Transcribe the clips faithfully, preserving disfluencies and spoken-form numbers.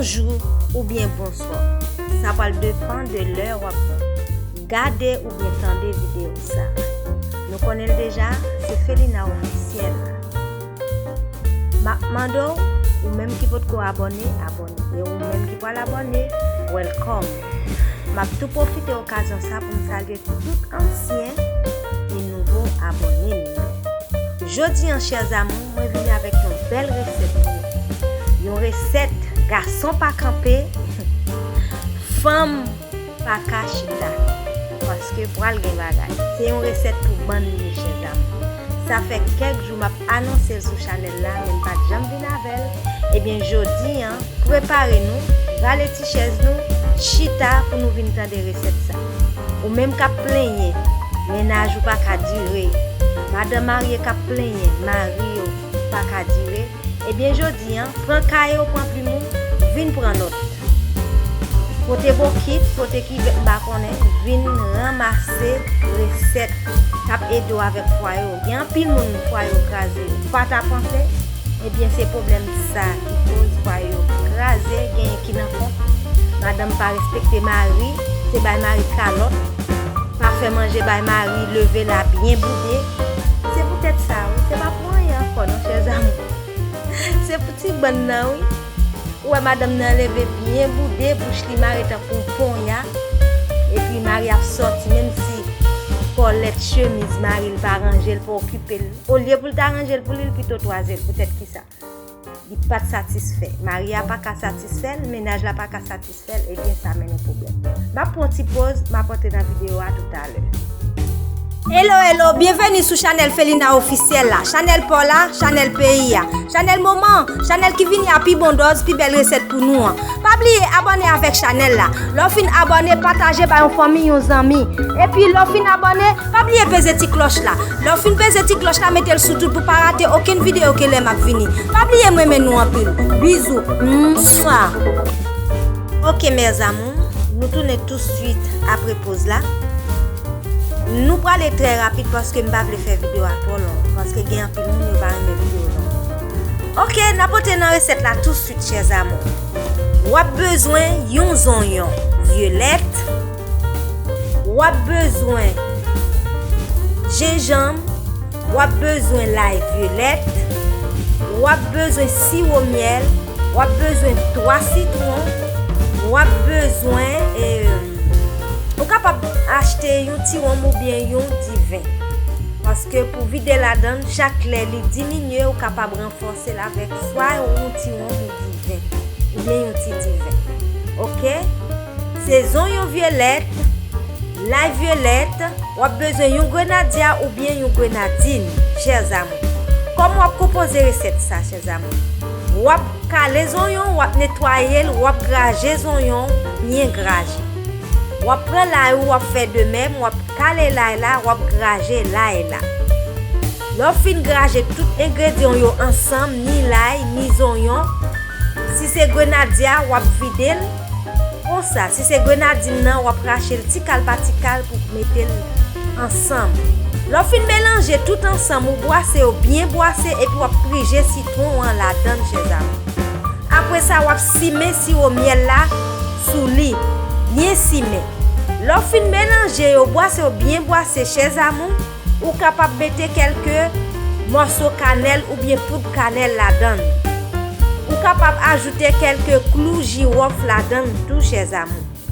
Bonjou oubyen bonswa. Sa pral depann de lè w ap gade oubyen tande videyo sa. Nou konnen l deja, se Felina Ofisyèl la. M ap mande w, ou menm ki potko abòne, abòne. E ou menm ki pral abòne, welcome. M ap tou pwofite okazyon sa pou m salye tout ansyen e nouvo abòne m yo. Jodi an, chers amours, mwen vini avèk yon bèl resèt pou nou. Yon resèt gason pa kanpe, fanm pa ka chita. Paske pral gen bagay. Se yon resèt pou bann li ye, chers amours. Sa fè kèk jou m ap anonse l sou chanèl la, men m pa t janm vin avè l. Ebyen, jodi an, prepare nou, rale ti chèz nou, chita pou nou vin tande resèt sa. Ou menm k ap plenyen, mennaj ou pa ka dire. Madan marye k ap plenyen, mari yo pa ka dire. Ebyen, jodi an, pran kaye w, pran plim ou, vin pran nòt. Pote bokit, pote kivèt, m pa konnen, vin ranmase resèt k ap ede w avèk fwaye w. Gen anpil moun fwaye w kraze, ou pa ta panse? Ebyen, se pwoblèm sa ki koz fwaye yo kraze, genyen ki nan kont. Madanm pa respekte mari, se bay mari kalòt, pa fè manje bay mari, leve la byen boude. Se poutèt sa, wi, se pa pou anyen ankò non, chers amours. Se pou ti bann nan, wi. Ou wè madanm nan leve byen boude, bouch li mare tankou ponya. Epi mari ap sòti, menm si kòlèt chemiz mari l pa ranje l, pa okipe l. Olye pou l ta ranje l pou li, l pito twaze l. Poutèt kisa? Li pa t satisfè. Mari a pa ka satisfè l, mennaj la pa ka satisfè l, ebyen sa mennen pwoblèm. M ap pran ti poz, m ap antre nan videyo a toutalè. Hello, hello, byenveni sou chanèl Felina Ofisyèl la, chanèl pa w la, chanèl peyi a, chanèl moman, chanèl ki vini a pi bon dòz, pi bèl resèt pou nou an. Pa bliye abòne avèk chanèl la. Lè w fin abòne, pataje bay yon fanmi, yon zanmi. Epi lè w fin abòne, pa bliye peze ti klòch la. Lè w fin peze ti klòch la, mete l sou tout pou pa rate okenn videyo ke lè m ap vini. Pa bliye m renmen nou anpil. Bizou. Mswa. Ok, mes amours, nou tounen touswit apre poz la. Nou prale trè rapid paske m pa vle fè videyo a twò long, paske gen anpil moun yo pa renmen videyo long. Ok, n ap antre nan resèt la touswit, chers amours. W ap bezwen yon zonyon vyolèt, w ap bezwen jenjanm, w ap bezwen lay vyolèt, w ap bezwen siwo myèl, w ap bezwen twa sitwon, w ap bezwen, eh, ou kapab achte yon ti wonm oubyen yon diven. Paske pou vide ladann, chak lè li diminye, ou kapab ranfòse l avèk swa yon ti wonm ou diven, oubyen yon ti diven. Ok? Se zonyon vyolèt, lay vyolèt, w ap bezwen yon grenadya oubyen yon grenadin, chers amours. Kòman w ap konpoze resèt sa, chers amours? W ap kale zonyon, w ap netwaye l, w ap graje zonyon, byen graje. W ap pran lay ou, w ap fè de menm, w ap kale lay la, w ap graje lay la. Lè w fin graje tout engredyan yo ansanm, ni lay, ni zonyon, si se grenadya, w ap vide l konsa. Si se grenadin nan, w ap rache l ti kal pa ti kal pou mete l ansanm. Lè w fin melanje tout ansanm, ou bwase yo byen bwase epi w ap prije sitwon an ladann, chers amours. Apre sa, w ap simen siwo myèl la sou li, byen simen. Lè w fin melanje yo, bwase yo byen bwase, chers amours, ou kapab mete kèlke mòso kanèl oubyen poud kanèl ladann. Ou kapab ajoute kèlke klou jiwòf ladann tou, chers amours.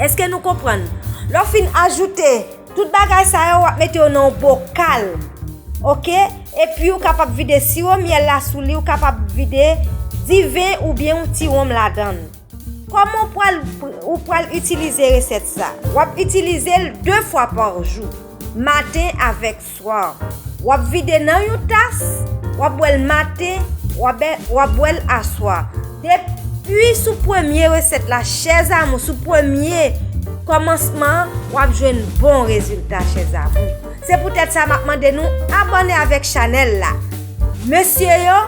Èske nou konprann? Lè w fin ajoute tout bagay sa yo, w ap mete yo nan yon bokal. Ok? Epi ou kapab vide siwo myèl la sou li, ou kapab vide diven oubyen yon ti wonm ladann. Kòman w pral, ou pral itilize resèt sa? W ap itilize l de fwa pa jou, maten avèk swa. W ap vide nan yon tas, w ap bwè l maten, w ap bè-, w ap bwè l aswa. Depi sou premye resèt la, chers amours, sou premye kòmansman, w ap jwenn bon rezilta, chers amours. Se poutèt sa m ap mande nou abòne avèk chanèl la. Mesye yo,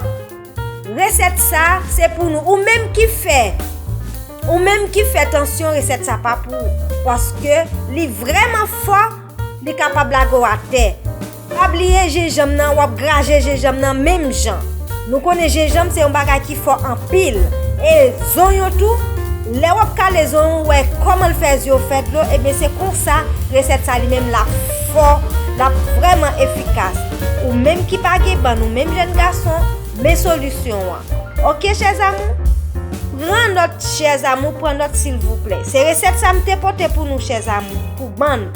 resèt sa, se pou nou. Ou menm ki fè, ou menm ki fè tansyon, resèt sa pa pou ou. Paske li vrèman fò, li kapab lage w atè. Pa bliye jenjanm nan, w ap graje jenjanm nan menm jan. Nou konnen jenjanm se yon bagay ki fò anpil. E zonyon tou, lè w ap kale zonyon, ou wè kòman l fè zye w fè dlo, ebyen se konsa resèt sa li menm l ap fò, l ap vrèman efikas. Ou menm ki pa gen bann, ou menm jèn gason, men solisyon an. Oke, chè zamou? Pran nòt, chè zamou, pran nòt silvouplè. Se resèt sa m te pote pou nou, chè zamou, pou bann.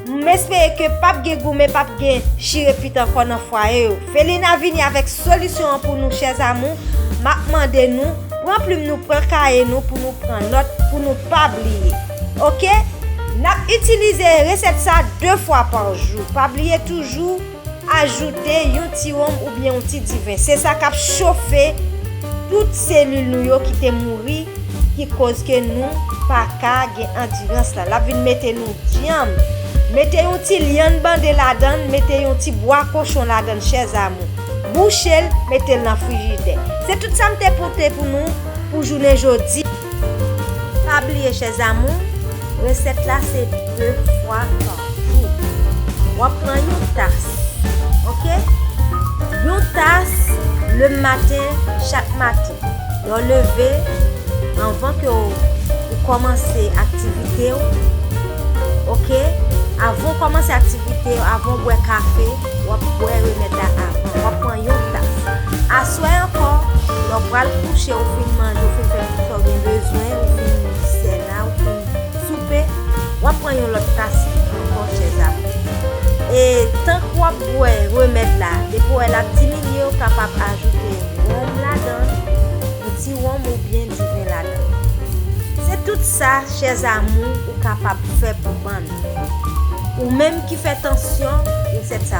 M espere ke p ap gen goumen, p ap gen chire pit ankò nan fwaye yo. Felina vini avèk solisyon an pou nou, chè zamou. M ap mande nou, pran plim nou, pran kaye nou pou nou pran nòt, pou nou pa bliye. Oke? N ap itilize resèt sa de fwa pa jou. Pa bliye toujou ajoute yon ti wonm oubyen yon ti diven. Se sa k ap chofe tout selil nou yo ki te mouri, ki koz ke nou pa ka gen andirans la. L ap vin mete nou dyanm. Mete yon ti lyann bande ladan l, mete yon ti bwa kochon ladan l, chè zamou. Bouche l, mete l nan frijidè. Se tout sa m te pote pou nou pou jounen jodi. Pa bliye, chè zamou, resèt la se de fwa pa jou. W ap pran yon tas, oke? Yon tas le maten, chak maten. Lè w leve, anvan ke w, ou kòmanse aktivite w, oke? Avan w kòmanse aktivite w, avan w bwè kafe, w ap bwè remèd la avan. W ap pran yon tas. Aswè ankò, lè w pral kouche, ou fin manje, ou fin fè tout sa w gen bezwen, ou fin sèna, ou fin soupe, w ap pran yon lòt tas ankò, chè zamou. E tank w ap bwè remèd la, depi w wè l ap diminye, ou kapab ajoute wonm ladan, yon ti wonm oubyen diven ladan. Se tout sa, chè zamou, ou kapab fè pou bann. Ou menm ki fè tansyon, resèt sa